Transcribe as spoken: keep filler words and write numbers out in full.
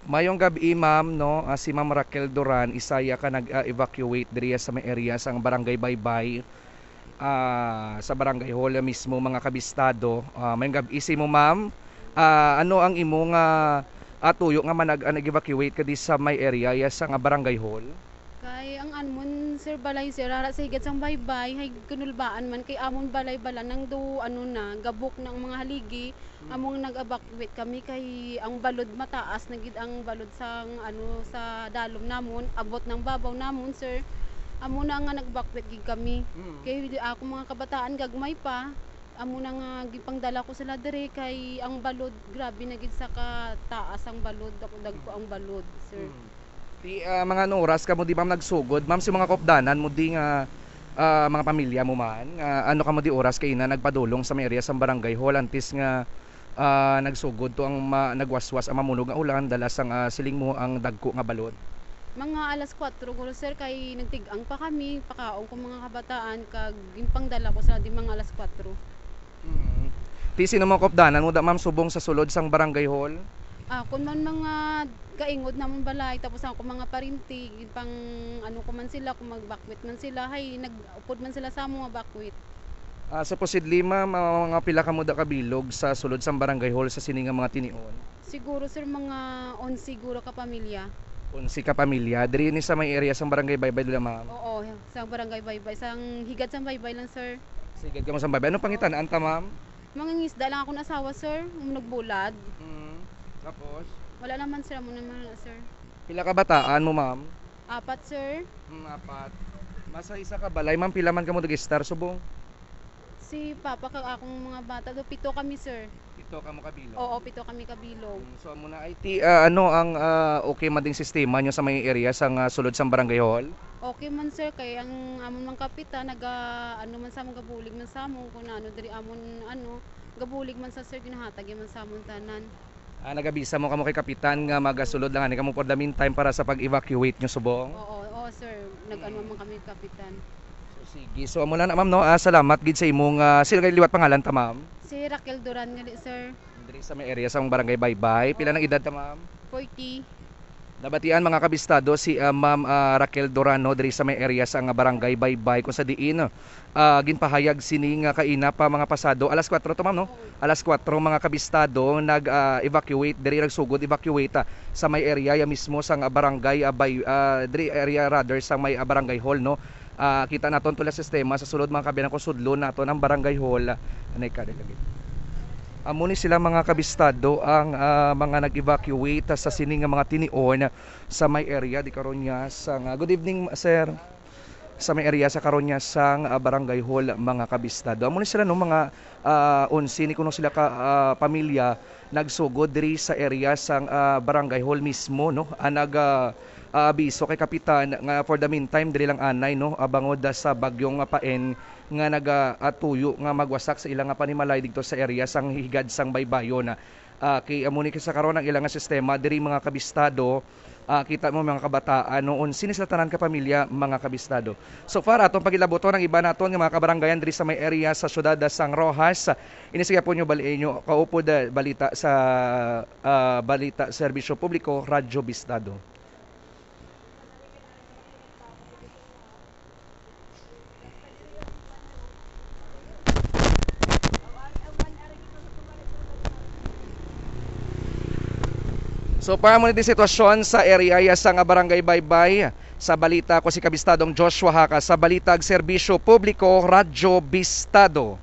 Mayong gab-i, ma'am, no? Ah, si Ma'am Raquel Duran, isa iya ka nag-evacuate diri sa may area sang Barangay Baybay, ah, sa Barangay Hall mismo, mga kabistado. Ah, mayong gab-i sa imo, ma'am. Ah, ano ang imo nga, ah, tuyo nga manag-, ah, nag-evacuate ka di sa may area ya sa nga Barangay Hall? Kay ang amon, sir, balay, sir, ara sa higad sang Baybay, hay kinulbaan man kay amon balay bala nang do, ano na, gabok na ang mga haligi. Among nag-evacuate kami kay ang balod mataas na gid ang balod sang, ano, sa dalom namon, abot ng babaw namon, sir. Amo na nga nag-evacuate gid kami. Mm. Kay akong mga kabataan gagmay pa, amo na nga gipangdala ko sila diri kay ang balod grabe na gid sa kataas ang balod, dako-dagko ang balod, sir. Mm. Ti, ah, mga ano oras kamo di, ma'am, nagsugod? Ma'am, si mga kaupdanan mo di nga, ah, mga pamilya mo man, nga ano kamo di oras kay na nagpadulong sa may area sang barangay hall antes nga, ah, nagsugod to ang ma-, nagwaswas ang mamunog nga ulan dala sang, ah, siling mo ang dagko nga balod? Mga alas kuwatro guro, sir, kay nagtig-ang pa kami, pakaon ko mga kabataan, kag ginpangdala ko sa di mga alas kuwatro. Mm. Ti, sino mga kaupdanan mo da, ma'am, subong sa sulod sang barangay hall? Ah, kun man mga kaingod namon balay, tapos ang akong mga parinti, pang ano ko man sila, kung mag-bakwit man sila, hay nag-upod man sila sa among nga bakwit. Ah, supposedly, ma'am, ah, mga pila kamo da kabilog sa sulod sang barangay hall sa sini nga mga tinion? Siguro, sir, mga onse siguro ka pamilya. Onse ka pamilya. Diri ni sa may area sang barangay Baybay dila, ma'am? Oo, sa barangay Baybay. Sang higad sang Baybay lang, sir. Sigad kamo sang Baybay. Anong pangitan-an ta, ma'am? Mangingisda lang akong asawa, sir. Nagbulad. Mm. Tapos? Wala naman, sir. Amo naman na, sir. Pila ka bataan mo, ma'am? Apat, sir. Mm, apat. Masa isa ka balay, ma'am, pila man kamo nag-estar subong? Si Papa kag akong mga bata, do pito kami, sir. Pito kamo kabilog? Oo, pito kami kabilog. Mm, so, amo na ay ti, ah, ano ang, ah, okay man ding sistema nyo sa may area sa nga sulod sang barangay hall? Okay man, sir, kay ang amon mang kapitan naga, ano man sa amon, gabulig man sa amon kung ano diri amon, ano, gabulig man sa, sir, ginahatag man sa amon tanan. Ah, nagabisa mo kamo kay kapitan nga magasulod lang ani kamo for the meantime para sa pag-evacuate nyo subong? Oo, oo, sir. Nag-ano Mm. man kami, kapitan. So, sige. So, amo na na, ma'am, no? Ah, salamat gid sa imong, ah, sila kay liwat pangalan ta, ma'am? Si Raquel Duran gali, sir. Diri sa may area sa barangay Baybay. Pila nang edad ta, ma'am? Forty. Nabatian, mga kabistado, si, ah, Ma'am, ah, Raquel Duran, no, diri sa may area sa nga barangay Baybay, kung sa diin, ah, ginpahayag sini nga kaina pa, mga pasado alas kuwatro to, ma'am, no? Alas kuwatro, mga kabistado, nag, ah, evacuate diri, nagsugod evacuate, ah, sa may area ya mismo sa nga barangay, ah, Bay-, ah, diri area rather sa may, ah, barangay hall, no? Ah, kita naton to la sistema sa sulod, mga kabiyanan, kung sudlon naton ang barangay hall. Anay ka, dali. Amo ni sila, mga kabistado, ang, ah, mga nag-evacuate sa sini nga mga tinion sa may area di karon nga sa nga, good evening, sir. Sa may area sa karon nga sang, ah, barangay hall, mga kabistado. Amo ni sila, no, mga, ah, onse ni kuno sila ka, ah, pamilya nagsugod diri sa area sang, ah, barangay hall mismo, no? Ah, nag, ah, ah, abiso kay kapitan nga for the meantime diri lang anay, no, ah, bangod, ah, sa bagyong, ah, Paen nga nagatuyo nga magwasak sa ila nga panimalay didto sa area sang higad sang Baybayon. Ah, kay amo ni sa karon ang ila nga sistema diri, mga kabistado. Ah, kita mo, mga kabataan, no, onse ni sila tanan ka pamilya, mga kabistado. So far, atong pagilabuton ang iba naton nga mga kabarangayan diri sa may area sa siyudad sang Roxas. Ini sa gihapon nyo bal-, inyo kaupod, ah, balita sa, ah, balita, serbisyo publiko, Radyo Bistado. So, para mo ni sitwasyon sa area ya sa nga Barangay Baybay, sa balita ko si Kabistadong Joshua Haka, sa Balitag Serbisyo Publiko, Radyo Bistado.